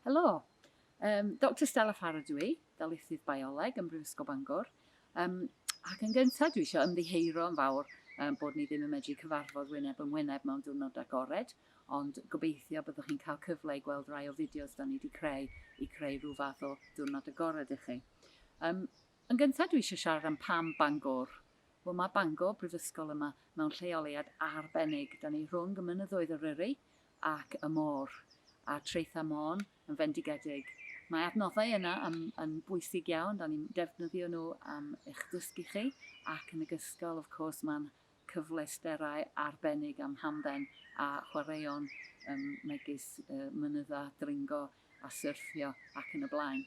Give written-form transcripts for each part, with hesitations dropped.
Helo! Um, Dr Stella Farrow dw i, darlithydd bioleg ym Mhrifysgol Bangor. Um, ac yn gyntaf, dwi eisiau ymddiheuro yn fawr um, bod ni ddim yn medru cyfarfod wyneb yn wyneb mewn diwrnod agored, ond gobeithio byddwch chi'n cael cyfle i gweld rai o fideos da ni wedi creu i creu rhyw fath o diwrnod agored i chi. Um, yn gyntaf, dwi eisiau siarad am pam Bangor. Wel, mae Bangor, brifysgol yma, mewn lleoliad arbennig. Da ni rhwng y mynyddoedd Eryri ac y môr, a traethau Môn yn fendigedig. Mae adnoddau yna yn, yn bwysig iawn, da ni'n defnyddio nhw am eich dysgu chi, ac yn ogystal, of course, mae'n cyfleusterau arbennig am hamdden a chwaraeon um, megis uh, mynydda, dringo a syrffio ac yn y blaen.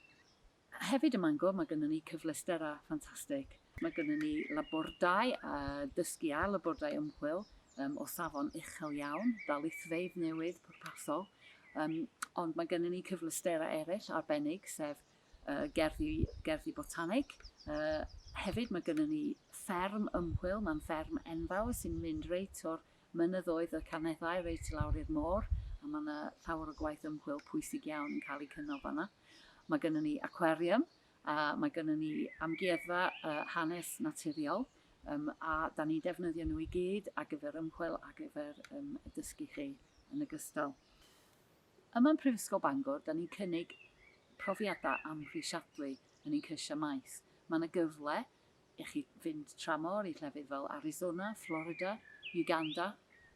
Hefyd ym Mangor mae gynnon ni cyfleusterau ffantastig. Mae gynnon ni labordai a dysgu a labordai ymchwil um, o safon uchel iawn, darlithfeydd newydd pwrpasol, um, ond mae gynnon ni cyfleusterau eraill arbennig, sef uh, gerddi, gerddi botanig. Uh, hefyd mae gynnon ni fferm ymchwil, mae'n fferm enfawr sy'n mynd reit o'r mynyddoedd y Carneddau reit i lawr i'r môr, a mae yna llawer o gwaith ymchwil pwysig iawn yn cael ei cynnal fanna. Mae gynnon ni acwariwm, a mae gynnon ni amgueddfa uh, hanes naturiol, um, a da ni'n defnyddio nhw i gyd ar gyfer ymchwil ar gyfer um, dysgu chi yn ogystal. Yma yn Prifysgol Bangor, da ni'n cynnig profiadau amhrisiadwy yn ein cyrsiau maes. Mae yna gyfle i chi fynd tramor i llefydd fel Arizona, Florida, Uganda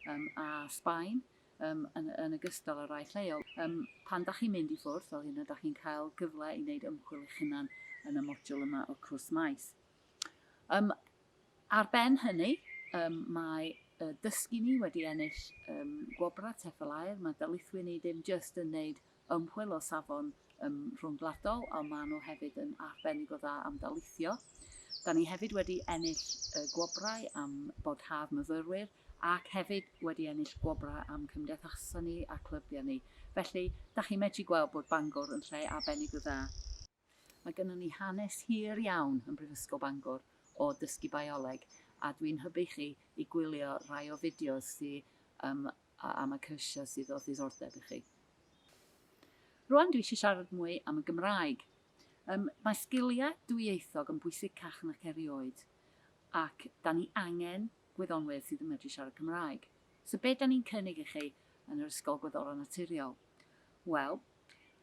um, a Sbaen, um, yn, yn ogystal â rhai lleol. Um, pan da chi'n mynd i ffwrdd fel hynna, da chi'n cael gyfle i wneud ymchwil eich hunan yn y modiwl yma o'r cwrs maes. Um, ar ben hynny, um, mae uh, dysgu ni wedi ennill um, gwobrau TEFL Aur. Mae darlithwyr ni ddim jyst yn wneud ymchwil o safon um, rhwngwladol, ond maen nhw hefyd yn arbennig o dda am darlithio. Da ni hefyd wedi ennill uh, gwobrau am boddhad myfyrwyr ac hefyd wedi ennill gwobrau am cymdeithasau ni a clybiau ni. Felly, da chi'n medru gweld bod Bangor yn lle arbennig o dda. Mae gynnon ni hanes hir iawn yn Brifysgol Bangor o dysgu bioleg a dwi'n hybu chi i gwylio rhai o fideos sy um, am y cyrsiau sydd o ddiddordeb i chi. Rwan dwi eisiau siarad mwy am y Gymraeg. Um, mae sgiliau dwyieithog yn bwysicach nac erioed ac da ni angen gwyddonwyr sydd yn medru siarad Cymraeg. So be da ni'n cynnig i chi yn yr Ysgol Gwyddorau Naturiol? Wel,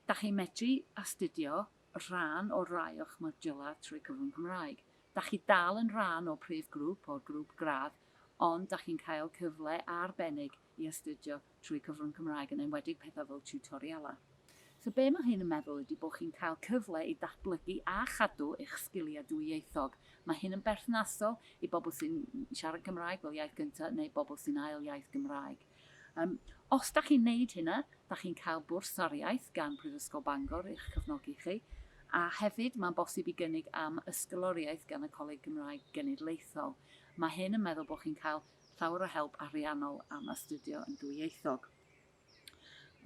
da chi'n medru astudio rhan o rai o'ch modiwlau trwy cyfrwng Cymraeg. Da chi dal yn rhan o'r prif grŵp, o'r grŵp gradd, ond da chi'n cael cyfle arbennig i astudio trwy cyfrwng Cymraeg, yn enwedig pethau fel tiwtorialau. So be mae hyn yn meddwl ydy bod chi'n cael cyfle i datblygu a chadw eich sgiliau dwyieithog. Mae hyn yn berthnasol i bobl sy'n siarad Cymraeg fel iaith gyntaf neu bobl sy'n ail iaith Gymraeg. Um, os da chi'n neud hynna, da chi'n cael bwrsariaeth gan Prifysgol Bangor i'ch cefnogi chi, a hefyd mae'n bosib i gynnig am ysgoloriaeth gan y Coleg Cymraeg Genedlaethol. Mae hyn yn meddwl bod chi'n cael llawer o help ariannol am astudio yn dwyieithog.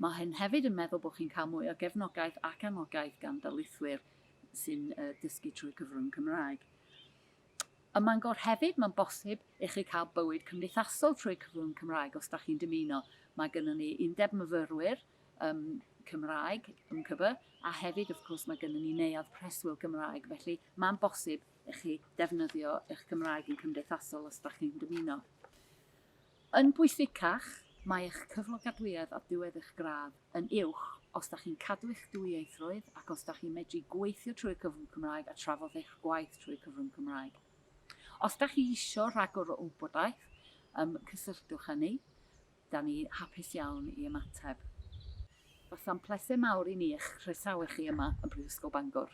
Mae hyn hefyd yn meddwl bod chi'n cael mwy o gefnogaeth ac anogaeth gan darlithwyr sy'n dysgu trwy cyfrwng Cymraeg. Ym Mangor hefyd, mae'n bosib i chi cael bywyd cymdeithasol trwy cyfrwng Cymraeg os da chi'n dymuno. Mae gennym ni undeb myfyrwyr um, Cymraeg, MCB, a hefyd, wrth gwrs, mae gennym ni neuadd preswyl Gymraeg, felly mae'n bosib i chi defnyddio eich Cymraeg yn cymdeithasol os da chi'n dymuno. Yn bwysicach, mae eich cyflogadwyedd ar ddiwedd eich gradd yn uwch os da chi'n cadw eich dwyieithrwydd ac os da chi'n medru gweithio trwy'r cyfrwng Cymraeg a trafod eich gwaith trwy'r cyfrwng Cymraeg. Os da chi isio rhagor o wybodaeth, um, cysylltwch â ni. Da ni hapus iawn i ymateb. Fasa'n pleser mawr i ni eich croesawu chi yma yn Brifysgol Bangor.